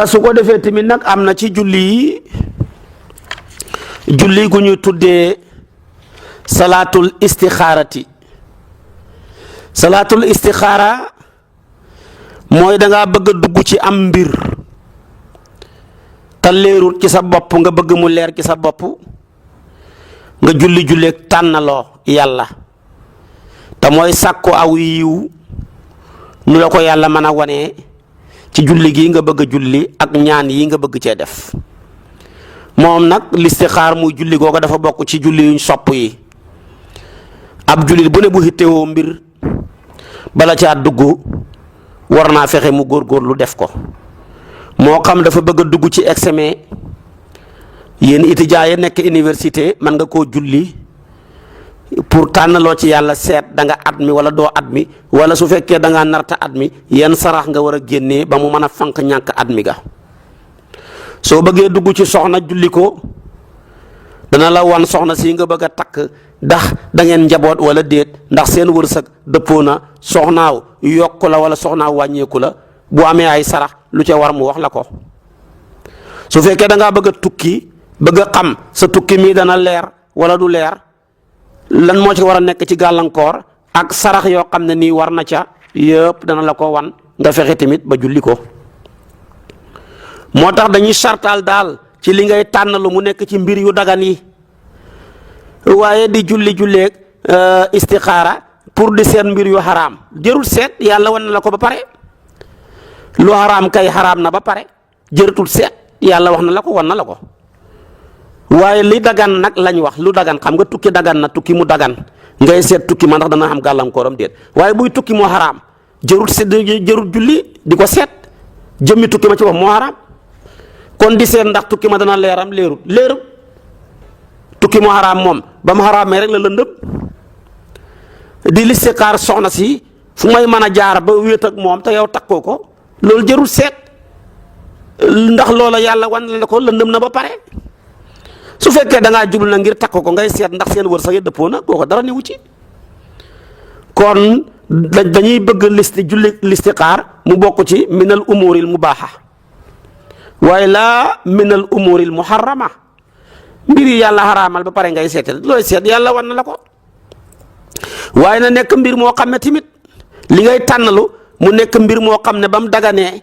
su ko defee tamit nag am na ci julli gu ñuy tuddee salaatul istixaarati. salaatul istixaara mooy dangaa bëgg a dugg ci am mbir te leerul ci sa bopp nga bëgg mu leer ci sa bopp nga julleeg tànnaloo yàlla te mooy sàkku aw yiw nu la ko yàlla mën a wanee ci julli gi nga bëgg a julli ak ñaan yi nga bëgg cee def. moom nag listixaar muy julli googu dafa bokk ci julli yuñ sopp yi. ab jullit bu ne bu hittewoo mbir bala caa dugg war naa fexe mu góorgóorlu def ko. moo xam dafa bëgg a dugg ci examen, yéen étudiants yi nekk université mën nga koo julli pour tànnaloo ci yàlla seet da nga admis wala doo admis, wala su fekkee da ngaa narta admis yan sarax nga war a génnee ba mu mën a fanq ñàkk admis ga. soo bëggee dugg ci soxna julli ko dana la wan soxna si nga bëgg a takk ndax da ngeen njaboot wala déet, ndax seen wërsëg dëppoo na, soxnaaw yokku la wala soxnaaw wàññeeku la. bu amee ay sarax lu ca war mu wax la ko. su fekkee da ngaa bëgg a tukki bëgg a xam sa tukki mii dana leer wala du leer, lan moo ci war a nekk ci gàllankoor ak sarax yoo xam ne nii war na ca yëpp dana la ko wan nga fexe tamit ba julli ko. moo tax dañuy sartaal daal ci li ngay tànn lu mu nekk ci mbir yu dagan yi, waaye di julleeg istixaara pour di seet mbir yu xaraam jërul seet, yàlla wan na la ko ba pare. lu xaraam kay xaraam na ba pare, jëratul seet, yàlla wax na la ko wan na la ko. waaye li dagan nag lañ wax, lu dagan xam nga tukki dagan na, tukki mu dagan ngay seet tukki ma ndax dana xam gàllankooram déet. waaye buy tukki moo xaraam jërul seet, jërul julli di ko seet, jëmmi tukki ma ci wax moo xaraam. kon di seet ndax tukki ma dana leeram leerut tukki moo xaraam moom ba mu xaraamee rek la lëndëm. di listixaar soxna si fu may mën a jaar ba wéet ak moom te yow takkoo ko, loolu jërul seet ndax loola yàlla wan la ko lëndëm na ba pare. su fekkee da ngaa jublu na ngir takk ko ngay seet ndax seen wërsëg yi dëppoo na, kooku dara newu ci. kon dañuy bëgg listixaar mu bokk ci minal umuril mubaaxa waaye laa minal umuril muharrama. mbir yi yàlla xaraamal ba pare ngay seetal looy seet yàlla wan na la ko. waaye na nekk mbir moo xam ne tamit li ngay tànnalu mu nekk mbir moo xam ne ba mu daganee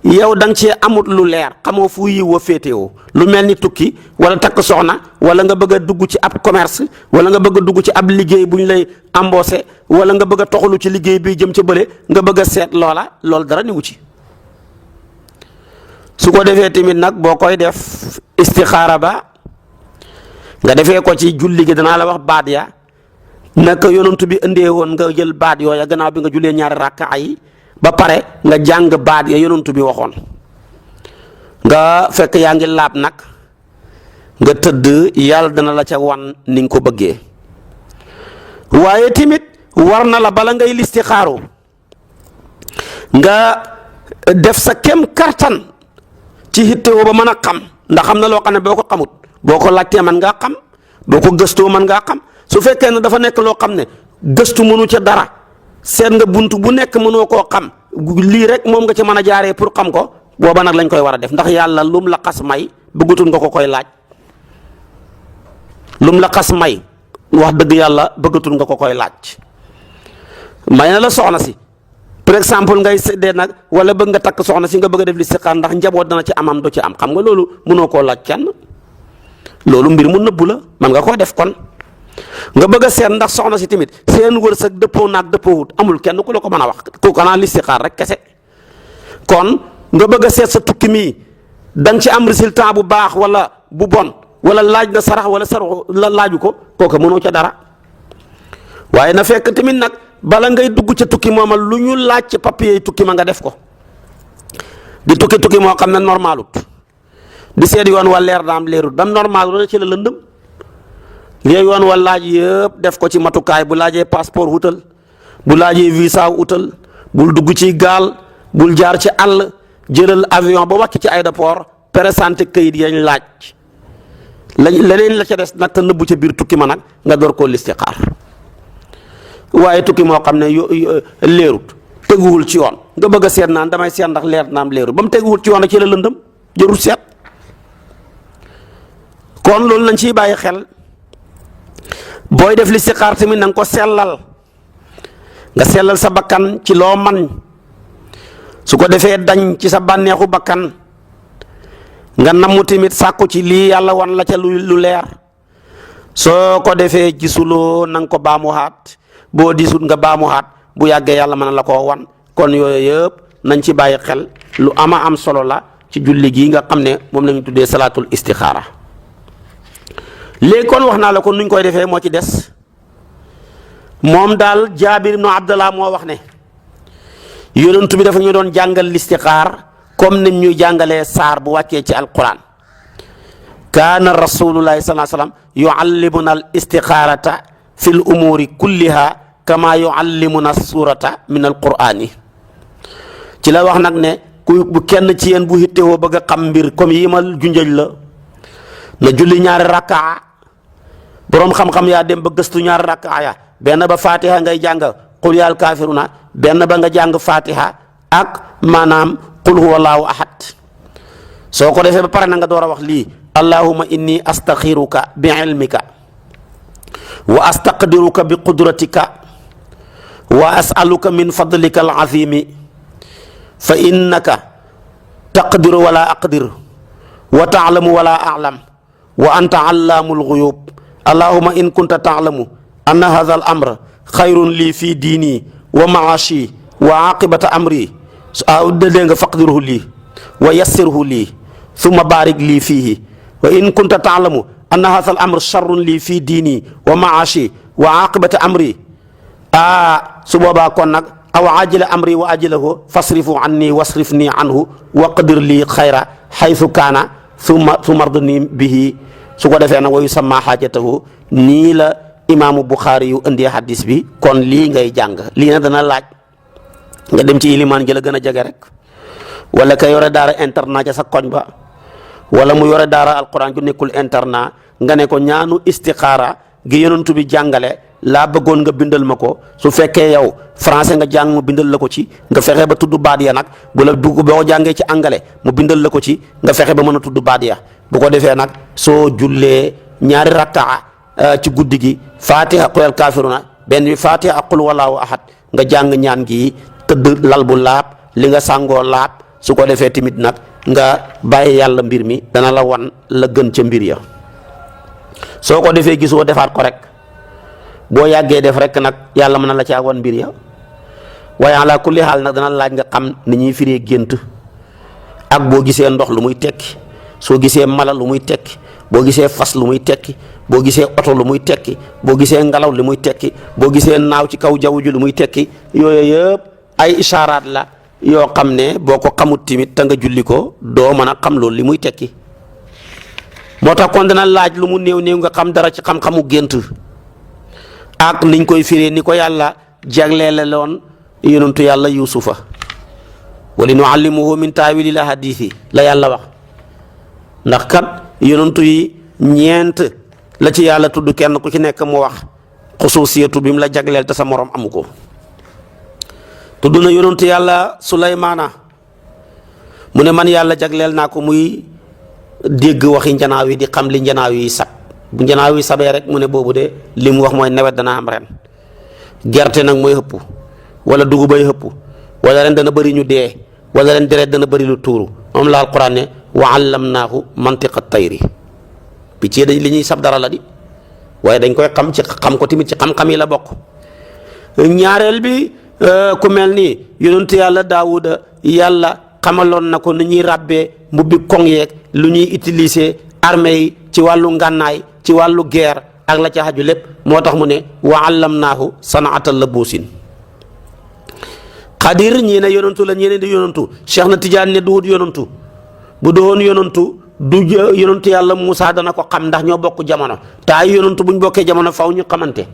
yow da nga cee amut lu leer, xamoo fu yiw wa féetewoo, lu mel ni tukki wala takk soxna wala nga bëgg a dugg ci ab commerce wala nga bëgg a dugg ci ab liggéey bu ñu lay embauché wala nga bëgg a toxalu ci liggéey bi jëm ca bële nga bëgg a seet loolu dara newu ci. su ko defee tamit nag boo koy def istixaara ba nga defee ko ci julli gi danaa la wax baat ya naka yonantu bi indee woon nga jël baat yooya gannaaw bi nga jullee ñaari rakka yi ba pare nga jàng baat ya yonantu bi waxoon. nga fekk yaa ngi laab nag nga tëdd, yàlla dana la ca wan ni nga ko bëggee. waaye tamit war na la bala ngay listixaaru nga def sa kem kartan ci hittewoo ba mën a xam, ndax xam na loo xam ne boo ko xamut boo ko laajtee mën ngaa xam, boo ko gëstoo mën ngaa xam. su fekkee ne dafa nekk loo xam ne gëstu mënu ca dara, seet nga buntu bu nekk mënoo koo xam, lii rek moom nga ci mën a jaaree pour xam ko, booba nag lañ koy war a def. ndax yàlla lum la xas may bëggatul nga ko koy laaj. lum la xas may wax dëgg yàlla bëggatul nga ko koy laaj. may na la soxna si par exemple ngay séddee nag wala bëgg nga takk soxna si nga bëgg a def listixaar ndax njaboot dana ci amam du ci am, xam nga loolu mënoo koo laaj kenn. loolu mbir mu nëbbu la, man nga koo def kon. nga bëgg a seet ndax soxna si tamit seen wërsëg dëppoo naag dëppoowut, amul kenn ku la ko mën a wax, kooku xanaa listixaar rek kese. kon nga bëgg a seet sa tukki mii da nga ci am résultat bu baax wala bu bon, wala laaj na sarax wala sarax la laaju ko, kooku mënoo ca dara. waaye na fekk tamit nag bala ngay dugg ca tukki moomal lu ñu laaj ci papier tukki ma nga def ko. di tukki moo xam ne normalut, di seet yoon wa leer daam leerut, dam normal loolu ci la lëndëm. li yoon wa laaj yëpp def ko ci matukaay, bu laajee passeport wutal, bu laajee visa wutal, bul dugg ci gaal, bul jaar ci àll, jëlal avion ba wàcc ci aéroport présenté kayit yañ laaj. leneen la ca des nag te nëbbu ca biir tukki ma nag nga door koo listixaar. waaye tukki moo xam ne leerut, teguwul ci yoon, nga bëgg a seet naan damay seet ndax leer naam leeru ba mu teguwut ci yoon ci la lëndëm jërul seet. kon loolu lañ ciy bàyyi xel booy def listixaar tamit na nga ko sellal nga sellal sa bakkan ci loo man su ko defee dañ ci sa bànneexu bakkan nga namu tamit sàkku ci lii yàlla wan la ca lu leer soo ko defee gisuloo na nga ko baamuwaat boo disut nga baamuwaat bu yàggee yàlla mën na la koo wan. kon yooyu yëpp nañ ci bàyyi xel lu ama am solo la ci julli gi nga xam ne moom la ñu tuddee salaatul istixaara. léegi kon wax naa la ko nuñ koy defee moo ci des moom daal Jaabir ibnu Abdallah moo wax ne yonent bi dafa ñu doon jàngal listixaar comme niñ ñuy jàngalee saar bu wàccee ci alquran. kaana rasulullahi sallallahu alayhi wa sallam yuallimuna al istixaarata fi l umuuri kulliha kama yuallimuna surata min al qur'ani ci la wax nag ne bu kenn ci yéen bu hittewoo bëgg a xam mbir comme yi ma junjëj la na julli ñaari rakkaa boroom xam-xam yaa dem ba gëstu ñaari rakkaa ya benn ba fatiha ngay jàng qul yaal kaafiruna benn ba nga jàng fatiha ak maanaam qul huwallahu ahad soo ko defee ba pare na nga door a wax lii allahumma inni astaxiruka bi ilmika wa astaqdiruka bi qudratika wa as'aluka min fadlika al-azimi fa innaka taqdiru wala aqdir wa ta'lamu wala a'lam wa anta 'allamul ghuyub allahumma in kunta ta'lamu anna hadha al-amra khayrun li fi dini wa ma'ashi wa 'aqibata amri dégg nga faqdirhu li wa yassirhu li thumma barik li fihi wa in kunta ta'lamu anna hadha al-amra sharrun li fi dini wa ma'ashi wa 'aqibata amri su boobaa kon nag aw ajila amri wa ajilahu fasrifu anni wasrifni anhu waqdir lii xayra xaytu kaana summa ardini bihi su ko defee nag wa yusamma xaajatahu nii la imaamu Buxaari yu indee hadis bi kon lii ngay jàng lii nag dana laaj nga dem ci ilimaan ji la gën a jege rek wala ka yore daara internat ca sa koñ ba wala mu yore daara alquran ju nekkul internat nga ne ko ñaanu istixaara gi yonent bi jàngale laa bëggoon nga bindal ma ko su fekkee yow français nga jàng mu bindal la ko ci nga fexe ba tudd baat ya nag bu la dugg boo jàngee ci anglais mu bindal la ko ci nga fexe ba mën a tudd baat ya bu ko defee nag soo jullee ñaari rakkaa ci guddi gi fatiha qul al kafiruna benn bi fatiha ak qul wallahu ahad nga jàng ñaan gi tëdd lal bu laab li nga sàngoo laab su ko defee tamit nag nga bàyyi yàlla mbir mi dana la wan la gën ca mbir ya soo ko defee gisoo defaat ko rek boo yàggee def rek nag yàlla mën na la caa wan mbir ya waaye ala kulli xaal nag dana laaj nga xam ni ñuy firee gént ak boo gisee ndox lu muy tekki soo gisee mala lu muy tekki boo gisee fas lu muy tekki boo gisee oto lu muy tekki boo gisee ngelaw lu muy tekki boo gisee naaw ci kaw jaww ji lu muy tekki yooyu yëpp ay ishaaraat la yoo xam ne boo ko xamut tamit te nga julli ko doo mën a xam loolu li muy tekki moo tax kon dana laaj lu mu néew néew nga xam dara ci xam-xamu gént ak niñ koy firee ni ko yàlla jagleele loon yonentu yàlla yusufa wa li nuallimuhu min taawilil ahadiisi la yàlla wax ndax kat yonentu yi ñeent la ci yàlla tudd kenn ku ci nekk mu wax xusuusiyatu bi mu la jagleel te sa morom amu ko tudd na yonentu yàlla Suleymaana mu ne man yàlla jagleel naa ko muy dégg waxi njanaaw yi di xam li njanaaw yi sab bu njanaaw yi sabee rek mu ne boobu de li mu wax mooy nawet dana am ren gerte nag mooy xëpp wala dugubay xëpp wala ren dana bëri ñu dee wala ren deret dana bëri lu tuuru moom la alquran ne wa allamnaahu mantiqa tayri picc yi dañ li ñuy sab dara la di waaye dañ koy xam ci xam ko tamit ci xam-xam yi la bokk ñaareel bi ku mel ni yonentu yàlla Daawuda yàlla xamaloon na ko ni ñuy ràbbee mbubbi koŋ yeeg lu ñuy utiliser armée yi ci wàllu ngànnaay ci wàllu guerre ak la ca xaju lépp moo tax mu ne wa allamnaahu sanaata labuusin xadir ñii ne yonantu la ñii ne di yonantu Cheikh na Tidiane ne duwut yonantu bu doon yonantu du yonantu yàlla Moussa dana ko xam ndax ñoo bokk jamono te ay yonantu buñ bokkee jamono faw ñu xamante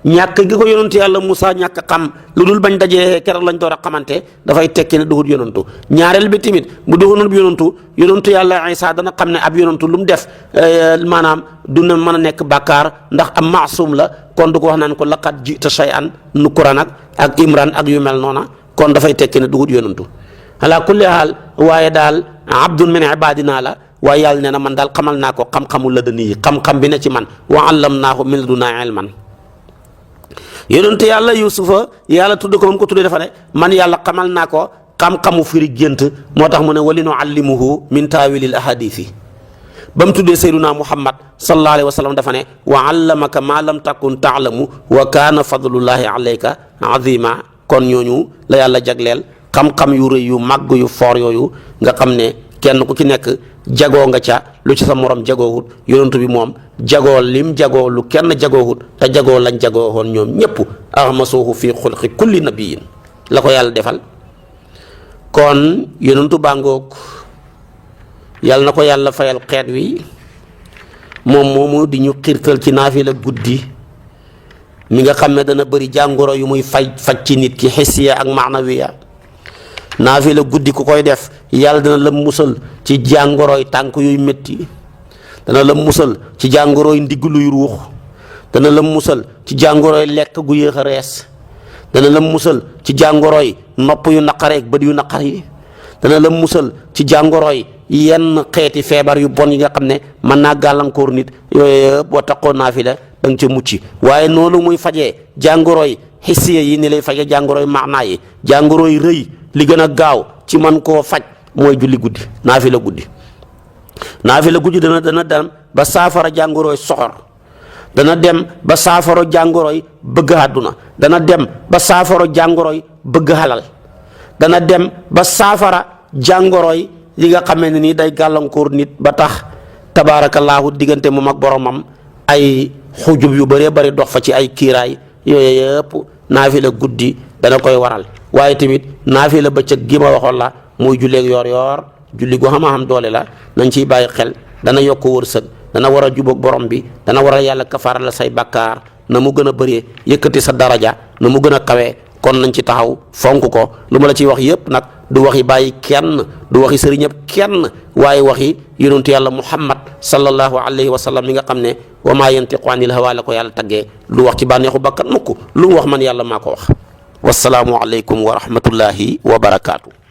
ñàkk gi ko yonantu yàlla Moussa ñàkk xam lu dul bañ dajee keroog lañ door a xamante dafay tekki ne duhut yonantu ñaareel bi tamit bu duhunoon bi yonantu yàlla Isa dana xam ne ab yonantu lu mu def maanaam du na mën a nekk bàkkaar ndax am maasum la kon du ko wax naan ko laqad jita shay'an nukuran ak Imran ak yu mel noona kon dafay tekki ne dugut yonantu ala kulli haal waaye daal abdun min ibadina la waaye yàlla nee na man daal xamal naa ko xam-xamu la dani yi xam-xam bi ne ci man wa allamnaahu min ladunaa ilman yonantu yàlla yusufa yàlla tudd ko moom ko tuddee dafa ne man yàlla xamal naa ko xam-xamu firi gént moo tax mu ne wali nu allimuhu min taawilil ahadisi ba mu tuddee sayyiduna muhammad sallallahu alayhi wa sallam dafa ne wa allamaka ma lam takun taalamu wa kaana fadlullahi alayka azima kon ñooñu la yàlla jagleel xam-xam yu rëy yu màgg yu foor yooyu nga xam ne kenn ku ci nekk jagoo nga ca lu ci sa morom jagoowut yonentu bi moom jagoo lim jagoo lu kenn jagoowut te jagoo lañ jagoo woon ñoom ñëpp ahmasuhu fi xulqi kulli nabiyin la ko yàlla defal kon yonentu bàngoog yàlla na ko yàlla fayal xeet wi moom moomu di ñu xiirtal ci naafila guddi mi nga xam ne dana bëri jàngoro yu muy faj ci nit ki xisiya ak maanawiya naafila guddi ku koy def yàlla dana la musal ci jàngoroy tànk yuy métti dana la musal ci jàngoroy ndigg luy ruux dana la musal ci jàngoroy lekk gu yéex a rees dana la musal ci jàngoroy nopp yu naqareeg bët yu naqar yi dana la musal ci jàngoroy yenn xeeti feebar yu bon yi nga xam ne mën naa gàllankoor nit yooyu yëpp boo taxoo naafila da nga ca mucc waaye noonu muy fajee jàngoroy xisiya yi ni lay fajee jàngoroy maanaa yi jàngoroy rëy li gën a gaaw ci man koo faj mooy julli guddi naafila guddi dana dem ba saafara jàngoroy soxor dana dem ba saafara jàngoroy bëgg àdduna dana dem ba saafara jàngoroy bëgg halal dana dem ba saafara jàngoroy yi nga xamee ne nii day gàllankoor nit ba tax tabaarakallaahu diggante moom ak boromam ay xujub yu bëree bëri dox fa ci ay kiiraay yooyu yëpp naafila guddi dana koy waral waaye tamit naafila bëccëg gi ma waxoon la muy julleeg yoor julli gu xam doole la nañ ciy bàyyi xel dana yokk wërsëg dana war a jubóog borom bi dana war a yàlla kafaaral la say bakkaar na mu gën a bëree yëkkati sa daraja na mu gën a kawee kon nañ ci taxaw fonk ko lu ma la ciy wax yëpp nag du waxi bàyyi kenn du waxi sëriñëb kenn waaye waxi yonentu yàlla muhammad sallallahu alayhi wa sallam mi nga xam ne wa maa yantiqu anil hawa la ko yàlla taggee lu wax ci bànneexu bakkan mukk lu mu wax man yàlla maa ko wax wasalaamu aleykum wa rahmatullahi wa barakaatu.